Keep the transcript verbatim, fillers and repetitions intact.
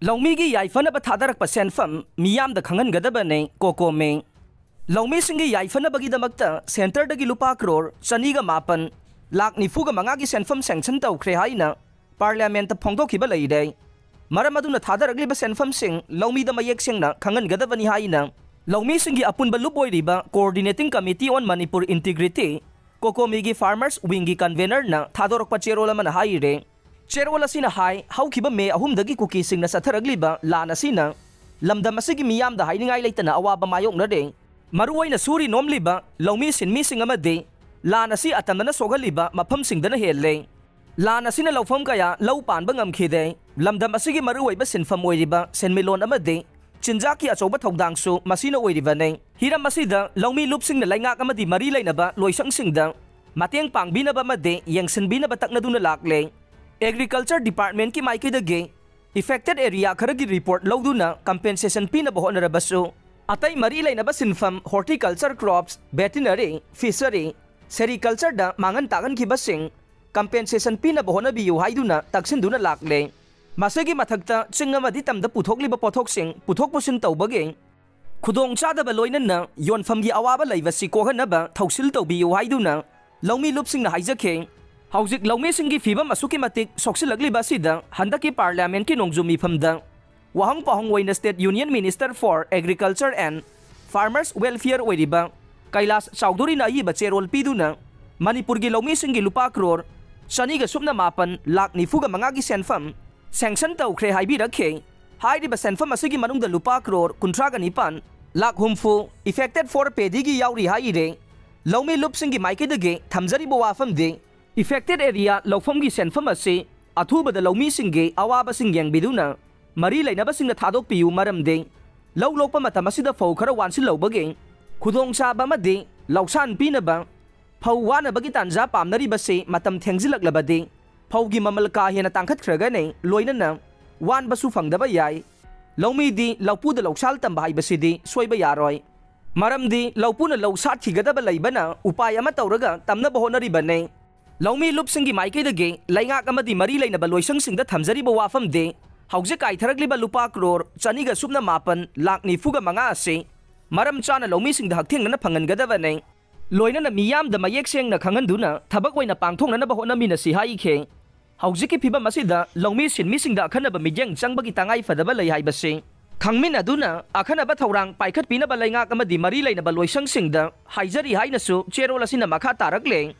ꯂꯧꯃꯤꯒꯤ ꯌꯥꯏꯐꯅꯕ ꯊꯥꯗꯔꯛꯄ ꯁꯦꯟꯐꯝ ꯃꯤꯌꯥꯝꯗ ꯈꯪꯍꯟꯒꯗꯕꯅꯤ, ꯀꯣꯀꯣꯃꯤ꯫ ꯂꯧꯃꯤꯁꯤꯡꯒꯤ ꯌꯥꯏꯐꯅꯕꯒꯤꯗꯃꯛꯇ ꯁꯦꯟꯇꯔꯗꯒꯤ ꯂꯨꯄꯥ ꯀ꯭ꯔꯣꯔ ꯆꯅꯤꯒ ꯃꯥꯄꯟ ꯂꯥꯈ ꯅꯤꯐꯨꯒ ꯃꯉꯥꯒꯤ ꯁꯦꯟꯐꯝ ꯁꯦꯡꯁꯟ ꯇꯧꯈ꯭ꯔꯦ ꯍꯥꯏꯅ ꯄꯥꯔꯂꯤꯌꯥꯃꯦꯟꯠꯇ ꯐꯣꯡꯗꯣꯛꯈꯤꯕ ꯂꯩꯔꯦ꯫ ꯃꯔꯝ ꯑꯗꯨꯅ ꯊꯥꯗꯔꯛꯂꯤꯕ ꯁꯦꯟꯐꯝꯁꯤꯡ ꯂꯧꯃꯤꯗ ꯃꯌꯦꯛ ꯁꯦꯡꯅ ꯈꯪꯍꯟꯒꯗꯕꯅꯤ ꯍꯥꯏꯅ ꯂꯧꯃꯤꯁꯤꯡꯒꯤ ꯑꯄꯨꯟꯕ ꯂꯨꯞ ꯑꯣꯏꯔꯤꯕ Coordinating Committee on Manipur Integrity, ꯀꯣꯀꯣꯃꯤꯒꯤ ꯐꯥꯔꯃꯔꯁ ꯋꯤꯡꯒꯤ ꯀꯟꯚꯦꯅꯔꯅ ꯊꯥꯗꯣꯔꯛꯄ ꯆꯦꯔꯣꯜ ꯑꯃꯅ ꯍꯥꯏꯔꯦ꯫ ꯆꯦꯔꯣꯜ ꯑꯁꯤꯅ ꯍꯥꯏ, ꯍꯧꯈꯤꯕ ꯃꯦ ꯑꯍꯨꯝꯗꯒꯤ ꯀꯨꯀꯤꯁꯤꯡꯅ ꯆꯠꯊꯔꯛꯂꯤꯕ ꯂꯥꯟ ꯑꯁꯤꯅ ꯂꯝꯗꯝ ꯑꯁꯤꯒꯤ ꯃꯤꯌꯥꯝꯗ ꯍꯥꯏꯅꯤꯡꯉꯥꯏ ꯂꯩꯇꯅ ꯑꯋꯥꯕ ꯃꯥꯌꯣꯛꯅꯔꯦ꯫ ꯃꯔꯨꯑꯣꯏꯅ ꯁꯨꯔꯤ ꯅꯣꯝꯂꯤꯕ ꯂꯧꯃꯤ ꯁꯤꯟꯃꯤꯁꯤꯡ ꯑꯃꯗꯤ ꯂꯥꯟ ꯑꯁꯤ ꯑꯇꯝꯅꯅ ꯁꯣꯛꯍꯜꯂꯤꯕ ꯃꯐꯝꯁꯤꯡꯗꯅ ꯍꯦꯜꯂꯦ꯫ ꯂꯥꯟ ꯑꯁꯤꯅ ꯂꯧꯐꯝ ꯀꯌꯥ ꯂꯧ ꯄꯥꯟꯕ ꯉꯝꯈꯤꯗꯦ꯫ ꯂꯝꯗꯝ ꯑꯁꯤꯒꯤ ꯃꯔꯨꯑꯣꯏꯕ ꯁꯤꯟꯐꯝ ꯑꯣꯏꯔꯤꯕ ꯁꯦꯟꯃꯤꯠꯂꯣꯟ ꯑꯃꯗꯤ ꯆꯤꯟꯖꯥꯛꯀꯤ ꯑꯆꯧꯕ ꯊꯧꯗꯥꯡꯁꯨ ꯃꯁꯤꯅ ꯑꯣꯏꯔꯤꯕꯅꯤ꯫ ꯍꯤꯔꯝ ꯑꯁꯤꯗ ꯂꯧꯃꯤ ꯂꯨꯞꯁꯤꯡꯅ ꯂꯩꯉꯥꯛ ꯑꯃꯗꯤ ꯃꯔꯤ ꯂꯩꯅꯕ ꯂꯣꯏꯁꯪꯁꯤꯡꯗ ꯃꯇꯦꯡ ꯄꯥꯡꯕꯤꯅꯕ ꯑꯃꯗꯤ ꯌꯦꯡꯁꯤꯟꯕꯤꯅꯕ ꯇꯛꯅꯗꯨꯅ ꯂꯥꯛꯂꯦ꯫ ꯑꯦꯒ꯭ꯔꯤꯀꯜꯆꯔ ꯗꯤꯄꯥꯔꯠꯃꯦꯟꯠꯀꯤ ꯃꯥꯏꯀꯩꯗꯒꯤ affected area ꯈꯔꯒꯤ ꯔꯤꯄꯣꯔꯠ ꯂꯧꯗꯨꯅ ꯀꯝꯄꯦꯟꯁꯦꯁꯟ ꯄꯤꯅꯕ ꯍꯣꯠꯅꯔꯕꯁꯨ, ꯑꯇꯩ ꯃꯔꯤ ꯂꯩꯅꯕ ꯁꯤꯟꯐꯝ horticulture crops, veterinary, fishery, sericultureꯗ ꯃꯥꯡꯍꯟ ꯇꯥꯛꯍꯟꯈꯤꯕꯁꯤꯡ ꯀꯝꯄꯦꯟꯁꯦꯁꯟ ꯄꯤꯅꯕ ꯍꯣꯠꯅꯕꯤꯌꯨ ꯍꯥꯏꯗꯨꯅ ꯇꯛꯁꯤꯟꯗꯨꯅ ꯂꯥꯛꯂꯦ꯫ ꯃꯁꯤꯒꯤ ꯃꯊꯛꯇ ꯆꯤꯡ ꯑꯃꯗꯤ ꯇꯝꯗ ꯄꯨꯊꯣꯛꯂꯤꯕ ꯄꯣꯠꯊꯣꯛꯁꯤꯡ ꯄꯨꯊꯣꯛ ꯄꯨꯁꯤꯟ ꯇꯧꯕꯒꯤ ꯈꯨꯗꯣꯡꯆꯥꯗꯕ ꯂꯣꯏꯅꯅ ꯌꯣꯟꯐꯝꯒꯤ ꯑꯋꯥꯕ ꯂꯩꯕꯁꯤ ꯀꯣꯛꯍꯟꯅꯕ ꯊꯧꯁꯤꯜ ꯇꯧꯕꯤꯌꯨ ꯍꯥꯏꯗꯨꯅ ꯂꯧꯃꯤ ꯂꯨꯞꯁꯤꯡꯅ ꯍꯥꯏꯖꯈꯤ꯫ ꯍꯧꯖꯤꯛ ꯂꯧꯃꯤꯁꯤꯡꯒꯤ ꯐꯤꯕꯝ ꯑꯁꯨꯛꯀꯤ ꯃꯇꯤꯛ ꯁꯣꯛꯆꯤꯜꯂꯛꯂꯤꯕ ꯑꯁꯤꯗ ꯍꯟꯗꯛꯀꯤ ꯄꯥꯔꯂꯤꯌꯥꯃꯦꯟꯠꯀꯤ ꯅꯣꯡꯖꯨ ꯃꯤꯐꯝꯗ ꯋꯥꯍꯪ ꯄꯥꯎꯍꯪ ꯑꯣꯏꯅ State Union Minister for Agriculture and Farmers Welfare ꯑꯣꯏꯔꯤꯕ ꯀꯩꯂꯥꯁ ꯆꯧꯙꯨꯔꯤꯅ ꯑꯏꯕ ꯆꯦꯔꯣꯜ ꯄꯤꯗꯨꯅ ꯃꯅꯤꯄꯨꯔꯒꯤ ꯂꯧꯃꯤꯁꯤꯡꯒꯤ ꯂꯨꯄꯥ ꯀ꯭ꯔꯣꯔ ꯆꯅꯤꯒ ꯁꯨꯞꯅ ꯃꯥꯄꯟ ꯂꯥꯈ ꯅꯤꯐꯨꯒ ꯃꯉꯥꯒꯤ ꯁꯦꯟꯐꯝ ꯁꯦꯡꯁꯟ ꯇꯧꯈ꯭ꯔꯦ ꯍꯥꯏꯕꯤꯔꯛꯈꯤ꯫ ꯍꯥꯏꯔꯤꯕ ꯁꯦꯟꯐꯝ ꯑꯁꯤꯒꯤ ꯃꯅꯨꯡꯗ ꯂꯨꯄꯥ ꯀ꯭ꯔꯣꯔ ꯀꯨꯟꯊ꯭ꯔꯥꯒ ꯅꯤꯄꯥꯟ ꯂꯥꯈ ꯍꯨꯝꯐꯨ affected for paddyꯒꯤ ꯌꯥꯎꯔꯤ ꯍꯥꯏꯔꯦ꯫ ꯂꯧꯃꯤ ꯂꯨꯞꯁꯤꯡꯒꯤ ꯃꯥꯏꯀꯩꯗꯒꯤ ꯊꯝꯖꯔꯤꯕ ꯋꯥꯐꯝꯗꯤ, affected area ꯂꯧꯐꯝꯒꯤ ꯁꯦꯟꯐꯝ ꯑꯁꯤ ꯑꯊꯨꯕꯗ ꯂꯧꯃꯤꯁꯤꯡꯒꯤ ꯑꯋꯥꯕꯁꯤꯡ ꯌꯦꯡꯕꯤꯗꯨꯅ ꯃꯔꯤ ꯂꯩꯅꯕꯁꯤꯡꯗ ꯊꯥꯗꯣꯛꯄꯤꯌꯨ, ꯃꯔꯝꯗꯤ ꯂꯧ ꯂꯣꯛꯄ ꯃꯇꯝ ꯑꯁꯤꯗ ꯐꯧ ꯈꯔ ꯋꯥꯟꯁꯤꯜꯍꯧꯕꯒꯤ ꯈꯨꯗꯣꯡꯆꯥꯕ ꯑꯃꯗꯤ ꯂꯧꯁꯥꯟ ꯄꯤꯅꯕ ꯐꯧ ꯋꯥꯅꯕꯒꯤ ꯇꯥꯟꯖꯥ ꯄꯥꯝꯅꯔꯤꯕꯁꯤ ꯃꯇꯝ ꯊꯦꯡꯖꯤꯜꯂꯛꯂꯕꯗꯤ ꯐꯧꯒꯤ ꯃꯃꯜ ꯀꯥ ꯍꯦꯟꯅ ꯇꯥꯡꯈꯠꯈ꯭ꯔꯒꯅꯤ, ꯂꯣꯏꯅꯅ ꯋꯥꯟꯕꯁꯨ ꯐꯪꯗꯕ ꯌꯥꯏ꯫ ꯂꯧꯃꯤꯗꯤ ꯂꯧꯄꯨꯗ ꯂꯧꯁꯥꯜ ꯇꯝꯕ ꯍꯥꯏꯕꯁꯤꯗꯤ ꯁꯣꯏꯕ ꯌꯥꯔꯣꯏ꯫ ꯃꯔꯝꯗꯤ ꯂꯧꯄꯨꯅ ꯂꯧ ꯁꯥꯠꯈꯤꯒꯗꯕ ꯂꯩꯕꯅ ꯎꯄꯥꯏ ꯑꯃ ꯇꯧꯔꯒ ꯇꯝꯅꯕ ꯍꯣꯠꯅꯔꯤꯕꯅꯤ꯫ ꯂꯧꯃꯤ ꯂꯨꯞꯁꯤꯡꯒꯤ ꯃꯥꯏꯀꯩꯗꯒꯤ ꯂꯩꯉꯥꯛ ꯑꯃꯗꯤ ꯃꯔꯤ ꯂꯩꯅꯕ ꯂꯣꯏꯁꯪꯁꯤꯡꯗ ꯊꯝꯖꯔꯤꯕ ꯋꯥꯐꯝꯗꯤ, ꯍꯧꯖꯤꯛ ꯀꯥꯏꯊꯔꯛꯂꯤꯕ ꯂꯨꯄꯥ ꯀ꯭ꯔꯣꯔ ꯆꯅꯤꯒ ꯁꯨꯞꯅ ꯃꯥꯄꯟ ꯂꯥꯛ ꯅꯤꯐꯨꯒ ꯃꯉꯥ ꯑꯁꯤ ꯃꯔꯝ ꯆꯥꯅ ꯂꯧꯃꯤꯁꯤꯡꯗ ꯍꯛꯊꯦꯡꯅꯅ ꯐꯪꯍꯟꯒꯗꯕꯅꯤ꯫ ꯂꯣꯏꯅꯅ ꯃꯤꯌꯥꯝꯗ ꯃꯌꯦꯛ ꯁꯦꯡꯅ ꯈꯪꯍꯟꯗꯨꯅ ꯊꯕꯛ ꯑꯣꯏꯅ ꯄꯥꯡꯊꯣꯛꯅꯅꯕ ꯍꯣꯠꯅꯃꯤꯟꯅꯁꯤ ꯍꯥꯏꯈꯤ꯫ ꯍꯧꯖꯤꯛꯀꯤ ꯐꯤꯕꯝ ꯑꯁꯤꯗ ꯂꯧꯃꯤ ꯁꯤꯟꯃꯤꯁꯤꯡꯗ ꯑꯈꯟꯅꯕ ꯃꯤꯠꯌꯦꯡ ꯆꯪꯕꯒꯤ ꯇꯉꯥꯏ ꯐꯗꯕ ꯂꯩ ꯍꯥꯏꯕꯁꯤ ꯈꯪꯃꯤꯟꯅꯗꯨꯅ ꯑꯈꯟꯅꯕ ꯊꯧꯔꯥꯡ ꯄꯥꯏꯈꯠꯄꯤꯅꯕ ꯂꯩꯉꯥꯛ ꯑꯃꯗꯤ ꯃꯔꯤ ꯂꯩꯅꯕ ꯂꯣꯏꯁꯪꯁꯤꯡꯗ ꯍꯥꯏꯖꯔꯤ ꯍꯥꯏꯅꯁꯨ ꯆꯦꯔꯣꯜ ꯑꯁꯤꯅ ꯃꯈꯥ ꯇꯥꯔꯛꯂꯦ꯫